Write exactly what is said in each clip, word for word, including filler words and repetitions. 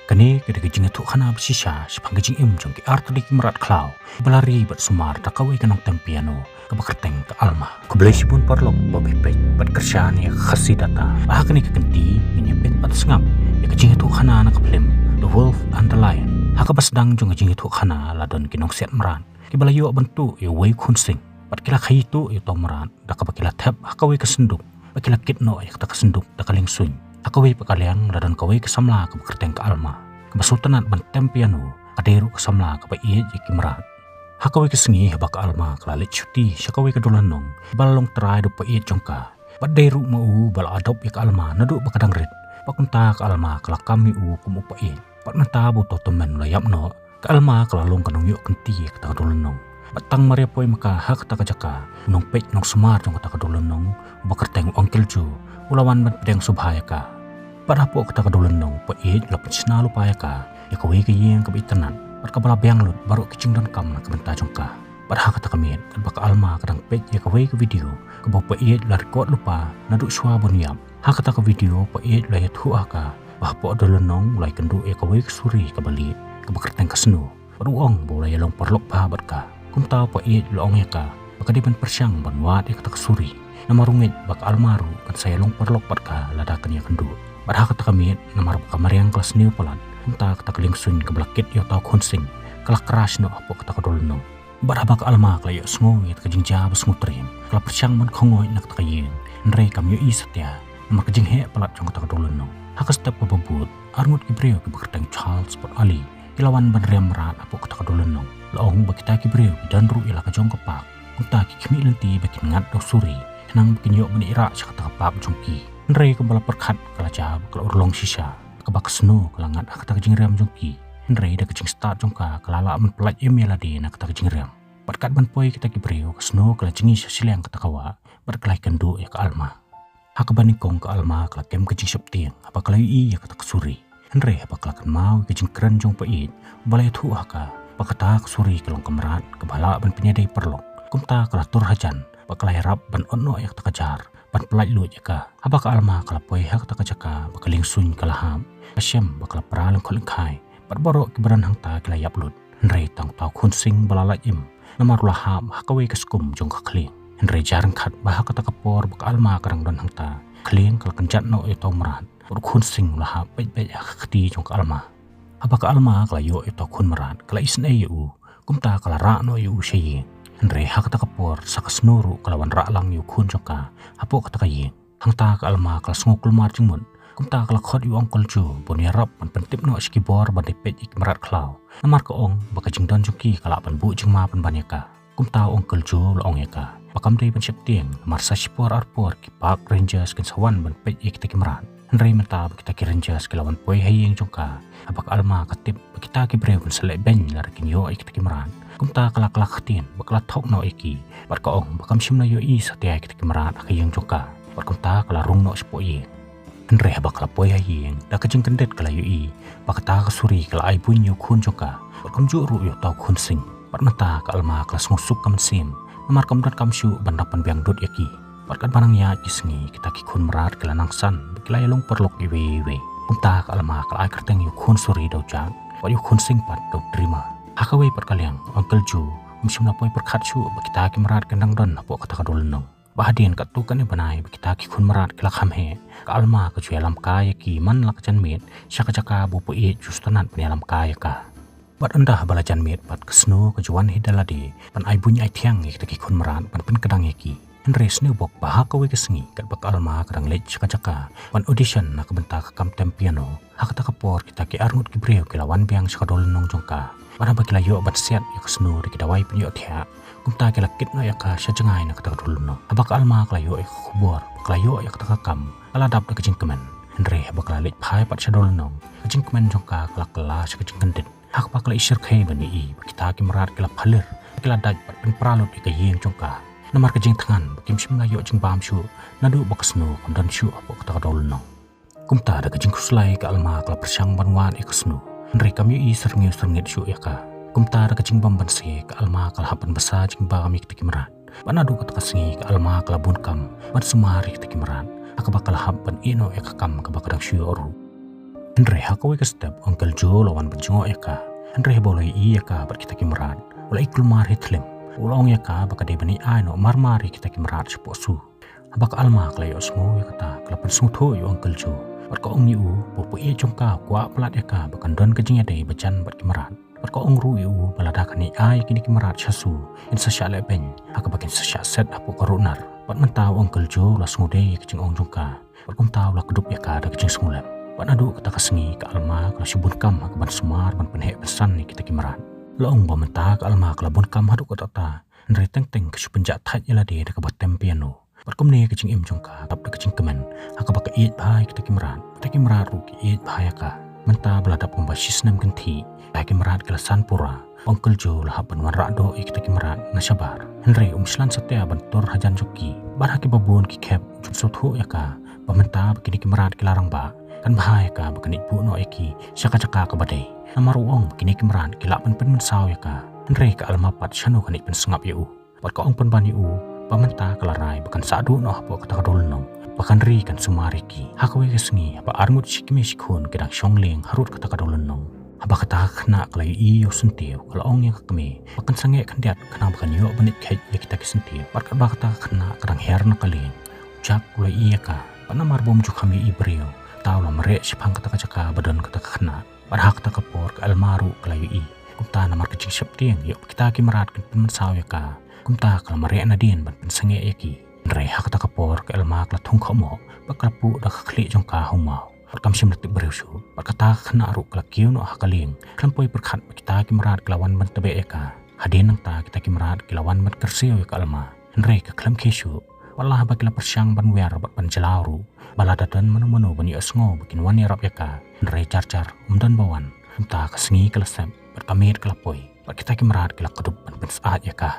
Kane ka dei ka jingïathuhkhana ba shisha shaphang ka jingim jong ki artylli ki mrad khlaw ba la ri bad sumar da kawei ka nongtem piano kaba kyrteng ka Alma. Khublei shibun paralok ba phi peit bad kyrshan ïa ka Khasi Data. Ha kane ka kynti ngin ïa peit bad sngap ïa ka jingïathuhkhana na ka phlim The Wolf and the Lion. Ha kaba sdang jong ka jingïathuhkhana la don ki nongsiat mrad kiba la ïoh ban tuh ïa uwei u khun sing bad ki la khaïi tuh ïa uto u mrad da kaba ki la thep ha kawei ka synduk bad ki la kit noh ïa kata ka synduk da ka liengsuiñ. Ha kawei pat ka liang la don kawei ka samla kaba kyrteng ka Alma kaba sngewtynnat ban tem piano. Ka dei ruh ka samla kaba ïeit ïa ki mrad. Ha kawei ka sngi haba ka Alma ka la leit shuti sha kawei ka dulyngnong ba la long trai da u païeit jong ka bad dei ruh ma u ba la adopt ïa ka Alma naduh ba ka dang rit. Bad kumta ka Alma ka la kam ïa u kum u païeit. Bad mynta ba uto u tymmen u la ïap noh, ka Alma ka la long ka nongïoh kynti ïa kata ka dulyngnong. Bad tang mar ïa poi ma ka ha kata ka jaka, u nongpeit nongsumar jong kata ka dulyngnong uba kyrteng u Uncle Joe u la wan ban pdiang sngewbha ïa ka. Bad hapoh kata ka dulyngnong u païeit u la pynshna lypa ïa ka ïa kawei ka ïing kaba itynnat bad kaba la biang lut baroh ki jingdonkam na ka bynta jong ka. Bad ha kata ka miet katba ka Alma ka dang peit ïa kawei ka video kaba u païeit u la record lypa naduh shuwa ban ïap. Ha kata ka video u païeit u la ïathuh ha ka ba hapoh dulyngnong u la ïakynduh ïa kawei ka suri kaba lieh kaba kyrteng ka Snow. Bad u ong ba u la ïalong paralok bha bad ka. Kumta u païeit u la ong ïa ka ba ka dei ban pyrshang ban wad ïa kata ka suri, namar u ngeit ba ka Alma ruh kan sa ïalong paralok bad ka lada kan ïakynduh. Bad ha kata ka miet namar ba ka mariang ka la sniew palat, kumta kata ka liengsuiñ kaba la kit ïa uta u khun sing ka la crash noh hapoh kata ka dulyngnong. Bad haba ka Alma ka la ïohsngew ïa kata ka jingjia ba sngewtriem, ka la pyrshang ban khongoi na kata ka ïing, hynrei kam ïohi satia namar ka jingheh palat jong kata ka dulyngnong. Ha ka step kaba bud, arngut ki briew kiba kyrteng Charles bad Ali ki la wan ban riam mrad hapoh kata ka dulyngnong. La ong ba kita ki briew ki don ruh ïa la ka jong ka park, kumta ki khmih lynti ba kin ngat da u suri khnang ba kin ïoh ban ïarap sha kata ka park jong ki. Hynrei kumba la pyrkhat ka la jia ba ka la urlong shisha, kaba ka Snow ka la ngat ha kata ka jingriam jong ki. Hynrei da ka jingstad jong ka ka la lah ban pyllait im ïa lade na kata ka jingriam. Bad katban poi kita ki briew ka Snow ka la jngi sha shiliang kata ka wah bad ka la ïakynduh ïa ka Alma. Ha kaba nyngkong ka Alma ka la kem ka jingsheptieng haba ka la ïohi ïa kata ka suri. Hynrei haba ka la kynmaw ïa ka jingkren jong u païeit uba la ïathuh ha ka ba kata ka suri ka long ka mrad kaba lah ban pynïadei paralok, kumta ka la tur hajan bad ka la ïarap ban ot noh ïa kata ka jar ban pyllait luid ïa ka. Haba ka Alma ka la poi ha kata ka jaka ba ka liengsuiñ ka la hap, ka shem ba ka la pra lyngkhot lyngkhai bad baroh kiba don hangta ki la ïap lut. Hynrei tang uta u khun sing ba la lait im namar u la hap ha kawei ka skum jong ka khlieng. Hynrei jia ryngkat ba ha kata ka por ba ka Alma ka dang don hangta, ka khlieng ka la kynjat noh ïa uta u mrad bad u khun sing u la hap beit beit ha ka kti jong ka Alma. Haba ka Alma ka la ïoh ïa uta u khun mrad ka la isynei ïa u, kumta ka la rah noh ïa u sha ïing. Hynrei ha kata ka por sa ka Snow ruh ka la wanrah lang ïa u khun jong ka hapoh kata ka ïing. Hangta ka Alma ka la sngew kulmar jingmut, kumta ka la khot ïa u Uncle Joe ban ïarap ban pyntip noh sha ki bor ban dei peit ïa ki mrad khlaw, namar ka ong ba ka jingdon jong ki ka lah ban buh jingma pynban ïa ka. Kumta u Uncle Joe u la ong ïa ka ba kam dei ban sheptieng namar sa shipor arpor ki park rangers kin sa wan ban peit ïa kita ki mrad. Hynrei mynta ba kita ki rangers ki la wan poi ha ïing jong ka, haba ka Alma ka tip ba kita ki briew kin sa leh beiñ lada kin ïoh ïa kita ki mrad, kumta ka la kylla ktien bad ka la thok noh ïa ki. Bad ka ong ba kam shym la ïohi satia ïa kita ki mrad ha ka ïing jong ka. Bad kumta ka la rung noh shapoh ïing. Hynrei haba ka la poi ha ïing, da ka jingkyndit ka la ïohi ba kata ka suri ka la ai buiñ ïa u khun jong ka bad kumjuh ruh ïa uta u khun sing. Bad mynta ka Alma ka la sngewsuk ka mynsiem namar kam donkam shuh ban dap ban biang dud ïa ki. Bad katba nang ïaid ki sngi, kita ki khun mrad ki la nang san bad ki la ïalong paralok iwei iwei. Kumta ka Alma ka la ai kyrteng ïa u khun suri da u Jack bad ïa u khun sing pat da u Dreamer. Ha kawei pat ka liang u Uncle Joe um shym la poi pyrkhat shuh ba kita ki mrad ki dang don hapoh kata ka dulyngnong. Bad hadien katto katne bnai ba kita ki khun mrad ki la kham heh, ka Alma ka ju ïalam kai ïa ki man la ka janmiet sha ka jaka ba u païeit u ju sngewtynnat ban ïalam kai ïa ka. Bad ynda ba la janmiet pat ka Snow ka ju wan hi da lade ban ai buiñ ai thiang ïa kita ki khun mrad ban pynkdang ïa ki. Hynrei sngewbok ba ha kawei ka sngi katba ka Alma ka dang leit sha ka jaka ban audition na ka bynta ka kam tem piano, ha kata ka por kita ki arngut ki briew ki la wan biang sha ka dulyngnong jong ka. Bad haba ki la ïoh ban siat ïa ka Snow da ki dawai pynïoh thiah, kumta ki la kit noh ïa ka sha jngai na kata ka dulyngnong. Haba ka Alma ka la ïoh ïa ka khubor ba ka la ïoh ïa kata ka kam, ka la dap da ka jingkmen. Hynrei haba ka la leit phai pat sha dulyngnong, ka jingkmen jong ka ka la kylla sha ka jingkyndit. Ha kaba ka la ishyrkhei ban ïohi ba kita ki mrad ki la phalir, ki la dait bad pynpra lut ïa ka ïing jong ka, namar ka jingthngan ba kim shym la ïoh jingbam shuh naduh ba ka Snow kam don shuh hapoh kata ka dulyngnong. Kumta da ka jingkhuslai ka Alma ka la pyrshang ban wad ïa ka Snow, hynrei kam ïohi syrngiew syrngit shuh ïa ka. Kumta da ka jingbym banse ka Alma ka la hap ban bsa jingbam ïa kita ki mrad. Bad naduh kata ka sngi ka Alma ka la bun kam ban sumar ïa kita ki mrad, ha kaba ka la hap ban ïeh noh ïa ka kam kaba ka dang shu ïoh ruh. Hynrei ha kawei ka step u Uncle Joe u la wan ban jngoh ïa ka. Hynrei haba u la ïohi ïa ka bad kita ki mrad, u la i kulmar hi thlem. U la ong ïa ka ba ka dei ban ïai ai noh marmar ïa kita ki mrad shapoh su. Haba ka Alma ka la ïohsngew ïa kata, ka la pynsngewthuh ïa u Uncle Joe. Bad ka ong ïa u ba u paieit jong ka u kwah palat ïa ka ba kan don ka jingïadei bajan bad ki mrad. Bad ka ong ruh ïa u ba lada kan ïai ai ïa kine ki mrad sha su, kin sa shah lehbeiñ ha kaba kin sa shah set hapoh ka ruhnar. Bad mynta u Uncle Joe u la sngewdei ïa ka jingong jong ka. Bad kumta u la kdup ïa ka da ka jingsngewlem. Bad naduh kata ka sngi ka Alma ka la shu bun kam ha kaban sumar ban pynheh pynsan ïa kita ki mrad. La ong ba mynta ka Alma ka la bun kam haduh katta katta, hynrei teng teng ka shu pynjah thait ïa lade da kaba tem piano. Bad kumne ka jingim jong ka dap da ka jingkmen ha kaba ka ïeit bha ïa kita ki mrad. Kita ki mrad ruh ki ïeit bha ïa ka. Mynta ba la dap kumba shi snem kynthih, kita ki mrad ki la san pura. Uncle Joe u la hap ban wanrah doh ïa kita ki mrad na shabar. Hynrei um shlan satia ban tur hajan jong ki. Bad ha kiba bun ki khep u ju sngewthuh ïa ka ba mynta ba kine ki mrad ki la rangbah, kan bha ïa ka ba kan ïai buh noh ïa ki sha ka jaka kaba dei. Namar u ong ba kine ki mrad ki lah ban pynmynsaw ïa ka. Hynrei ka Alma pat shano kan ïai pynsngap ïa u. Bad ka ong pynban ïa u ba mynta ka la rai ba kan sah duh noh hapoh kata ka dewlynnong, ba kan ri kan sumar ïa ki. Ha kawei ka sngi haba arngut shi kmie shi khun ki dang shong lieng harud kata ka dewlynnong, haba kata ka khynnah ka la ïohi ïa u syntiew, ka la ong ïa ka kmie ba kan sangeh khyndiat khnang ba kan ïoh ban ïeit kheit ïa kita ki syntiew. Bad katba kata ka khynnah ka dang hiar na ka lieng, u Jack u la ïohi ïa ka. Bad namar ba um ju kham ïohi briew, uta u la mareh shaphang kata ka jaka ba don kata ka khynnah. Bad ha kata ka por ka Alma ruh ka la ïohi. Kumta namar ka jingsheptieng ïoh ba kita ki mrad kin pynmynsaw ïa ka, kumta ka la mareh nadien ban pynsangeh ïa ki. Hynrei ha kata ka por ka Alma ka la thung khohmoh bad ka la puh da ka khlieh jong ka ha u maw. Bad kam shym la tip briew shuh. Bad kata ka khynnah ruh ka la kiew noh ha ka lieng, khlem poi pyrkhat ba kita ki mrad ki la wan ban tbeh ïa ka. Hadien nangta kita ki mrad ki la wan ban kyrsiew ïa ka Alma. Hynrei ka khlem khie shuh. Wat la haba ki la pyrshang ban wer bad ban jyllaw ruh, ba lada don mano mano ban ïohsngew ba kin wan ïarap ïa ka. Hynrei jar jar um don ba wan. Kumta ka sngi ka la sep bad ka miet ka la poi, bad kita ki mrad ki la kdup ban pynsyaid ïa ka.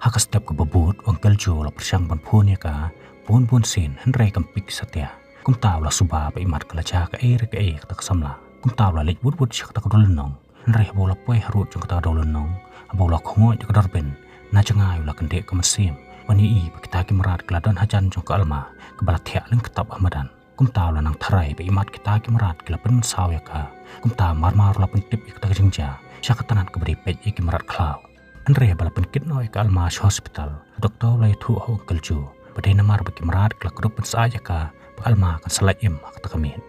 Ha ka step kaba bud u Uncle Joe u la pyrshang ban phone ïa ka bun bun sien, hynrei kam pick satia. Kumta u la suba ba imat ka la jia kaei re kaei ïa kata ka samla. Kumta u la leit wut wut sha kata ka dewlynnong. Hynrei haba u la poi harud jong kata ka dewlynnong, haba u la khungoit ïa ka doorbell, na jngai u la kyndit ka mynsiem ban ïohi ba kita ki mrad ki la don hajan jong ka Alma kaba la thiah lyngktap ha madan. Kumta u la nang tharai ba imat kita ki mrad ki la pynmynsaw ïa ka. Kumta marmar u la pyntip ïa kata ka jingjia sha ka tnat kaba dei peit ïa ki mrad khlaw. Hynrei haba la pynkit noh ïa ka Alma sha hospital, u doktor u la ïathuh ha u Uncle Joe ba dei namar ba ki mrad ki la kdup pynsyaid ïa ka ba ka Alma kan sa lait im ha kata ka miet.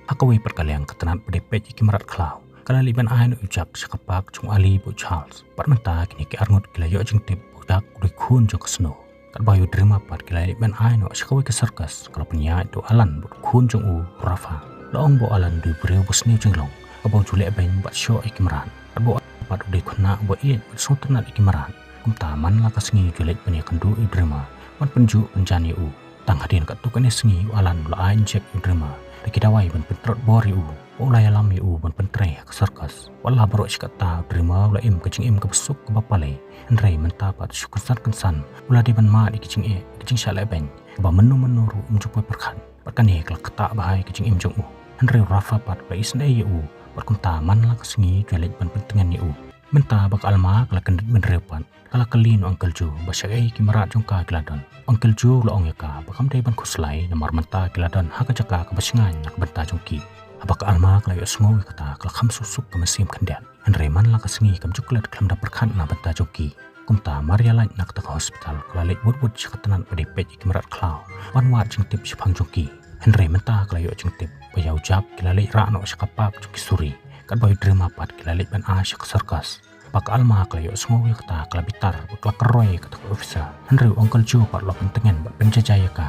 Ha kawei pat ka liang ka tnat ba dei peit ïa ki mrad khlaw, ka la leit ban ai noh ïa u Jack sha ka park jong u Ali bad u Charles. Bad mynta kine ki arngut ki la ïoh jingtip ba u Jack u dei khun jong ka snow. Katba ïa u Dreamer pat ki la leit ban ai noh sha kawei ka circus, ka la pynïaid da u Alan bad u khun jong u, u Rafa. La ong ba u Alan u dei u briew ba sniew jinglong, kaba u ju lehbeiñ bad shoh ïa ki mrad. Katba u Alan pat u dei u khynnah uba ïeit bad sngewtynnat ïa ki mrad. Kumta man la ka sngi u ju leit ban ïakynduh ïa u Dreamer ban pynjuh pynjan ïa u. Tang hadien katto katne sngi u Alan u la ai injek ïa u Dreamer da ki dawai ban pyntrot bor ïa u, ba u la ïalam ïa u ban pyntrei ha ka circus. Wat la baroh shi katta u Dreamer u la im ka jingim kaba suk kaba palei. Hynrei mynta pat shu kynsan kynsan u la dei ban mad ïa ka jingeh, ka jingshah lehbeiñ kaba mynno mynno ruh um ju poi pyrkhat. Bad kane ka la ktah bha ïa ka jingim jong u. Hynrei u Rafa pat u la isynei ïa u, bad kumta man la ka sngi u ju leit ban pyntngen ïa u. Mynta ba ka Alma ka la kyndit bynriew pat, ka la kylli na u Uncle Joe ba shaei ki mrad jong ka ki la don. U Uncle Joe u la ong ïa ka ba kam dei ban khuslai namar mynta ki la don ha ka jaka kaba shngaiñ na ka bynta jong ki. Haba ka Alma ka la ïohsngew ïa kata ka la kham suk suk ka mynsiem khyndiat. Hynrei man la ka sngi kam ju klet khlem da pyrkhat na bynta jong ki. Kumta mar ïa lait na kata ka hospital ka la leit wut wut sha ka tnat ba dei peit ïa ki mrad khlaw ban wad jingtip shaphang jong ki. Hynrei mynta ka la ïoh jingtip ba ïa u Jack ki la leit rah noh sha ka park jong ki suri. Katba ïa u Dreamer pat ki la leit ban ai sha ka circus. Ba ka Alma ka la ïohsngew ïa kata ka la bitar bad ka la kyroi ïa kata ka officer. Hynrei u Uncle Joe pat u la pyntngen bad pynjaijai ïa ka.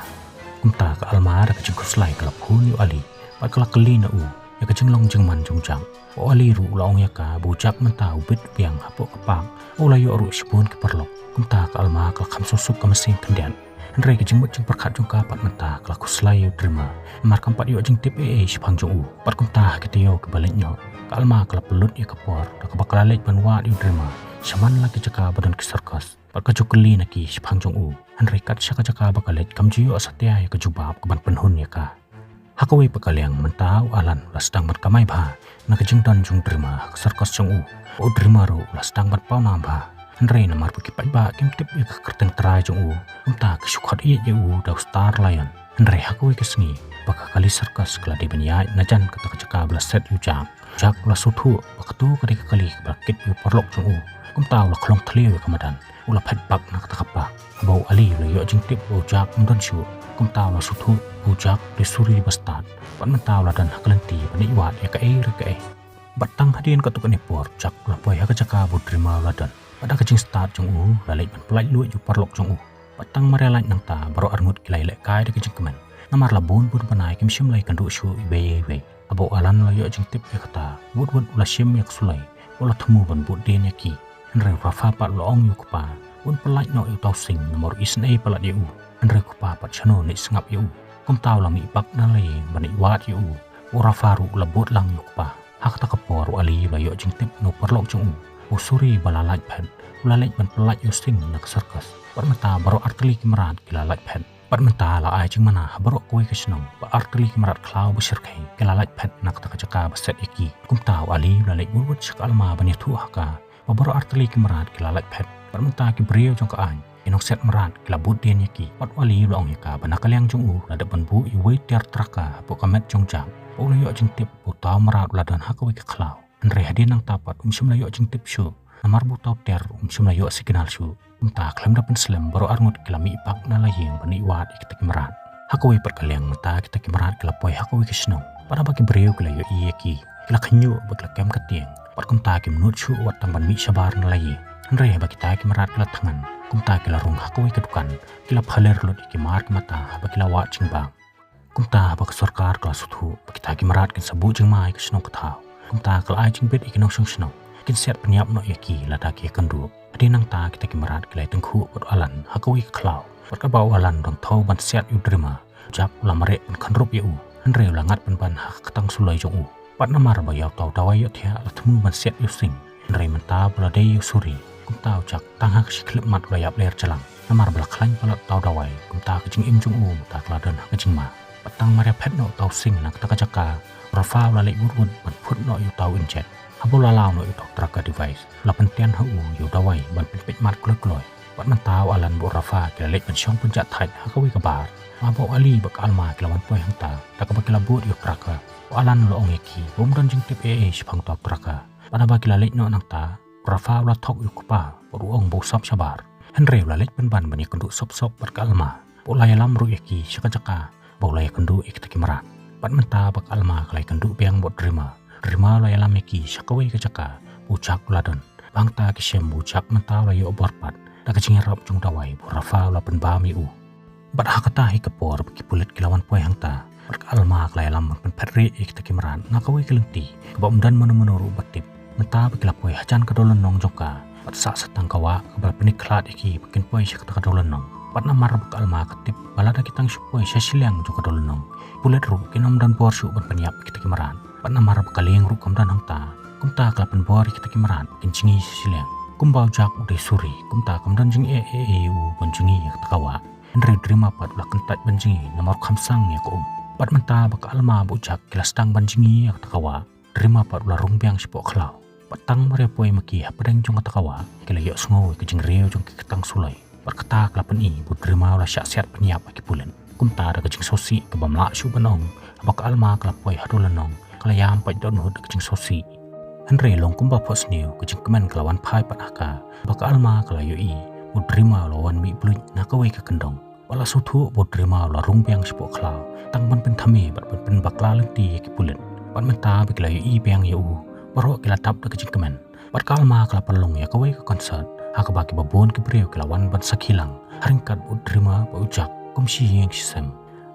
Kumta ka Alma da ka jingkhuslai ka la phone ïa u Ali bad ka la kylli na u ïa ka jinglong jingman jong u Jack. U Ali ruh u la ong ïa ka ba u Jack mynta u bit u biang hapoh ka park, u la ïoh ruh shibun ki paralok. Kumta ka Alma ka la kham suk suk ka mynsiem khyndiat. Hynrei ka jingmut jingpyrkhat jong ka pat mynta ka la khuslai ïa u Dreamer namar kam pat ïoh jingtip ei ei shaphang jong u. Bad kumta ha ki taïew kiba leit noh, ka Alma ka la pynlut ïa ka por da kaba ka la leit ban wad ïa u Dreamer sha man la ki jaka ba don ki circus. Bad ka ju kylli na ki shaphang jong u. Hynrei kat sha ka jaka ba ka leit kam ju ïoh satia ïa ka jubab kaban pynhun ïa ka. Ha kawei pat ka liang mynta u Alan u la sdang ban kamai bha na ka jingdon jong u Dreamer ha ka circus jong u. U Dreamer ruh u la sdang ban pawnam bha. Hynrei namar ba ki paidbah kim tip ïa ka kyrteng trai jong u, kumta ki shu khot ïeit ïa u da u Star Lion. Hynrei ha kawei ka sngi ba Ba ka kali circus ka la dei ban ïaid na jan kata ka jaka ba la set ïa u Jack. U Jack u la sngewthuh ba kato ka dei ka kali kaba la kit ïa u paralok jong u. Kumta u la khlong thliew ïa ka madan, u la phet bak na kata ka park. Haba u Ali u la ïoh jingtip ba u Jack um don shuh, kumta u la sngewthuh ba u Jack u dei suri ba stad. Bad mynta u la don ha ka lynti ban ïoh wad ïa kaei re kaei. Bad tang hadien katto katne por, u Jack u la poi ha ka jaka ba u Dreamer u la don. Bad da ka jingstad jong u, u la leit ban pyllait luid ïa u paralok jong u. Bad tang mar ïa lait nangta, baroh arngut ki la ïalehkai da ka jingkmen. Namar la bun bun bnai kim shym la ïakynduh shuh iwei ïa iwei. Haba u Alan u la ïoh jingtip ïa kata, wut wut u la shim ïa ka suloi, u la thmu ban bud dien ïa ki. Hynrei u Rafa pat u la ong ïa u kpa, un pyllait noh ïa uta u Singh namar u isynei palat ïa u. Hynrei u kpa pat shano un leit sngap ïa u. Kumta u la mih bak na la ïing ban leit wad ïa u. U Rafa ruh u la bud lang ïa u kpa. Ha kata ka por u Ali u la ïoh jingtip na u paralok jong u, u suri ba la lait phet, u la leit ban pyllait ïa u Singh na ka circus. Bad mynta baroh artylli ki mrad ki la lait phet. Bad mynta la ai jingmana ha baroh kawei ka shnong ba artylli ki mrad khlaw ba shyrkhei ki la lait phet na kata ka jaka ba set ïa ki. Kumta u Ali u la leit wut wut sha ka Alma ban ïathuh ha ka ba baroh artylli ki mrad ki la lait phet. Bad mynta ki briew jong ka aiñ, ki nongset mrad ki la bud dien ïa ki. Bad u Ali u la ong ïa ka ba na ka liang jong u la dep ban buh ïa uwei u tiar traka hapoh ka met jong u Jack. Bad u la ïoh jingtip ba uta u mrad u la don ha kawei ka khlaw. Hynrei hadien nangta pat um shym la ïoh jingtip shuh. Namar ba uta u tiar um shym la ïoh signal shuh. Mynta khlem da pynslem baroh arngut ki la mih bak na la ïing ban ïoh wad ïa kita ki mrad. Ha kawei pat ka liang mynta kita ki mrad ki la poi ha kawei ka shnong. Bad haba ki briew ki la ïohi ïa ki, ki la khynñiuh bad ki la kem ka tieng. Bad kumta kim nud shuh wat tang ban mih shabar na la ïing. Hynrei haba kita ki mrad ki la thngan, kumta ki la rung ha kawei ka dukan. Ki la phaler lut ïa ki mar ki mata haba ki la wad jingbam. Kumta haba ka sorkar ka la sngewthuh ba kita ki mrad kin sa buh jingma ïa ka shnong ka thaw, kumta ka la ai jingbit ïa ki nongshong shnong, kin siat pynïap noh ïa ki lada ki ïakynduh. Hadien nangta kita ki mrad ki la ïatyngkhuh bad u Alan ha kawei ka khlaw. Bad kaba u Alan u dang thew ban siat ïa u Dreamer, u Jack u la mareh ban khynrup ïa u. Hynrei u la ngat pynban ha ka ktang suloi jong u. Bad namar ba ïa uta u dawai ïohthiah la thmu ban siat ïa u Singh. Hynrei mynta ba la dei ïa u suri, kumta u Jack tang ha ka shi khyllipmat u la ïap ler jlang. Namar ba la khlaiñ palat uta u dawai, kumta ka jingim jong u mynta ka la don ha ka jingma. Bad tang mar ïaphet noh uta u Singh na kata ka jaka, u Rafa u la leit wut wut ban phut noh ïa uta u injek. Haba u la law noh ïa uta u traka device, u la pyntian ha u ïa u dawai ban pynpeit mat kloi kloi. Bad mynta u Alan bad u Rafa ki la leit ban shong pynjah thait ha kawei ka bar. Haba u Ali bad ka Alma ki la wan poi hangta, da kaba ki la bud ïa u traka. U Alan u la ong ïa ki ba um don jingtip ei ei shaphang uta u traka. Bad haba ki la leit noh nangta, u Rafa u la thok ïa u kpa bad u ong ba u sap shabar. Hynrei u la leit pynban ban ïakynduh sop sop bad ka Alma. Bad u la ïalam ruh ïa ki sha ka jaka ba u la ïakynduh ïa kita ki mrad. Bad mynta ba ka Alma ka la ïakynduh biang bad u Dreamer, u Dreamer u la ïalam ïa ki sha kawei ka jaka ba u Jack u la don. Ba hangta ki shem ba u Jack mynta u la ïoh bor pat da ka jingïarap jong u dawai ba u Rafa u la pynbam ïa u. Bad ha kata hi ka por ba ki pulit ki la wan poi hangta, bad ka Alma ka la ïalam ban pynphet rieh ïa kita ki mrad na kawei ka lynti kaba ym don mano mano ruh ba tip. Mynta ba ki la poi hajan ka dawlynnong jong ka, bad sah sa tang ka wah kaba la pynik khlad ïa ki ba kin poi sha kata ka dawlynnong. Bad namar ba ka Alma ka tip ba lada ki tang shu poi sha shiliang jong ka dawlynnong, ki pulit ruh kin ym don bor shuh ban pynïap ïa kita ki mrad. Bad namar ba ka lieng ruh kam don hangta, kumta ka la pynbor ïa kita ki mrad ba kin jngi sha shiliang. Kumba u Jack u dei suri, kumta kam don jingeh ei ei ïa u ban jngi ha kata ka wah. Hynrei u Dreamer pat u la kyntait ban jngi namar u kham sang ïa ka um. Bad mynta ba ka Alma bad u Jack ki la sdang ban jngi ha kata ka wah, u Dreamer pat u la rung biang shapoh khlaw. Bad tang mar ïa poi ma ki hapdeng jong kata ka wah, ki la ïohsngew ïa ka jingriew jong ki ktang suloi. Bad kata ka la pyni ba u Dreamer u la shah siat pynïap ha ki pulit. Kumta da ka jingsngewsih kaba ym lah shuh ban ong, haba ka Alma ka la poi ha dawlynnong, ka la ïam pait dohnud da ka jingsngewsih. Hynrei long kumba phohsniew, ka jingkmen ka la wan phai pat ha ka, ba ka Alma ka la ïohi ba u Dreamer u la wan mih bluit na kawei ka kyndong. Bad la sngewthuh ba u Dreamer u la rung biang shapoh khlaw, tang ban pynthame bad ban pynbakla lynti ïa ki pulit. Bad mynta ba ki la ïohi biang ïa u, baroh ki la dap da ka jingkmen. Bad ka Alma ka la pynlong ïa kawei ka concert, ha kaba kiba bun ki briew ki la wan ban sakhi lang ha ryngkat bad u Dreamer bad u Jack kum shi ïing shi sem.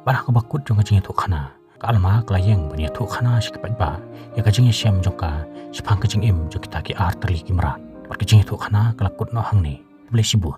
Bad ha kaba kut jong ka jingïathuhkhana, ka Alma ka la ïeng ban ïathuhkhana sha ki paidbah ïa ka jingïashem jong ka shaphang ka jingim jong kita ki artylli ki mrad. Bad ka jingïathuhkhana ka la kut noh hangne. Khublei shibun.